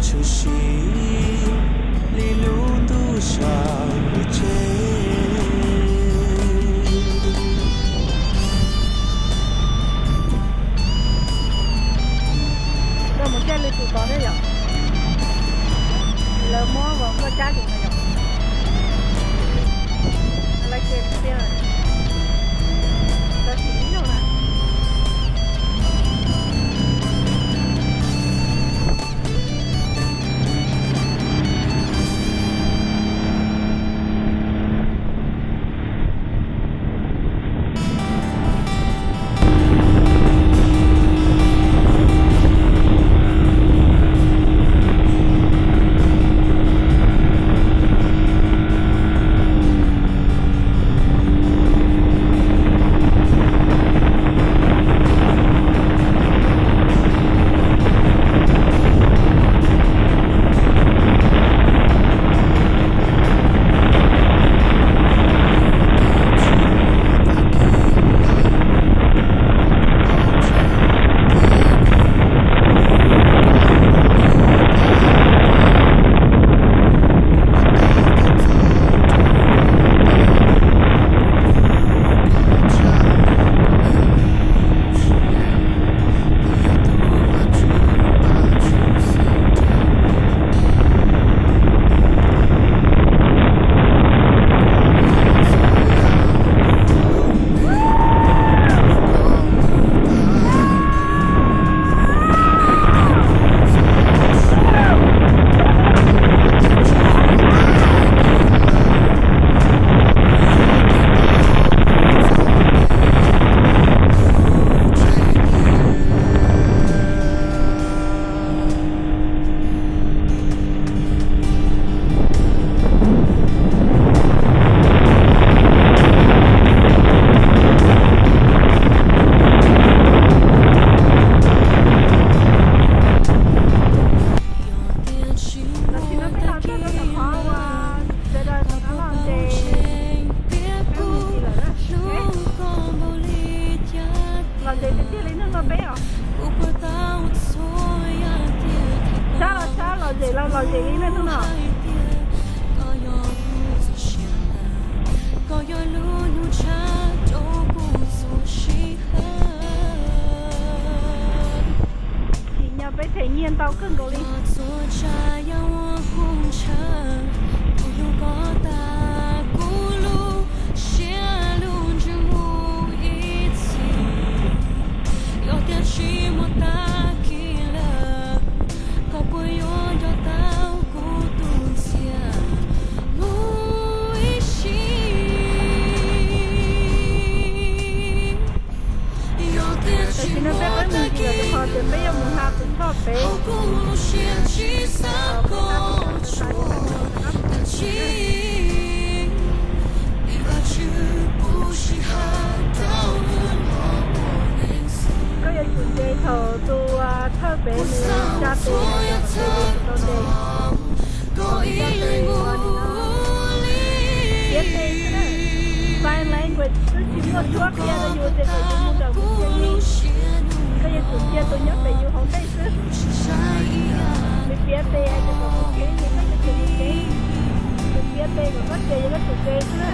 Tshwm sim li lub ntuj sawv tsev. Koj mus caij lwm tus tod thiab yom? Lawv muab nkuaj cab tus no yom? Lawv cia tiag, lawv sim ib zaug na. Tam sim no peb los txog rau ntawm qhov uas sawv daws rov qab los nres peb mus ntsis lawm na. Los nres tiag tiag li neeg no peb os. Sab los sab, los zem los zem li neeg no. Tsim nyog peb them nyiaj ntau kawg nkaus li. Tam sim no peb qhib mus ntsis lawm, qhov tias peb yuav mus hla tus choj pem. Koj yuav tsum nres thaum tus thawj pem nws tsa tes los yog thaum nws tau nres. Thaum nws tsa tes ua li no, piav tes xwb na. Sign language xwb, tsis muaj suab qhia rau yus tias kom yus mus nrawm mus ntsia li. Koj yuav tsum cia tus nyob pem yus hauv ntej xwb. Nws piav tes hais tias kom mus kev ces koj yuav tsum mus kev. Nws piav tes kom koj ntsia ces koj tsum ntsia xwb na.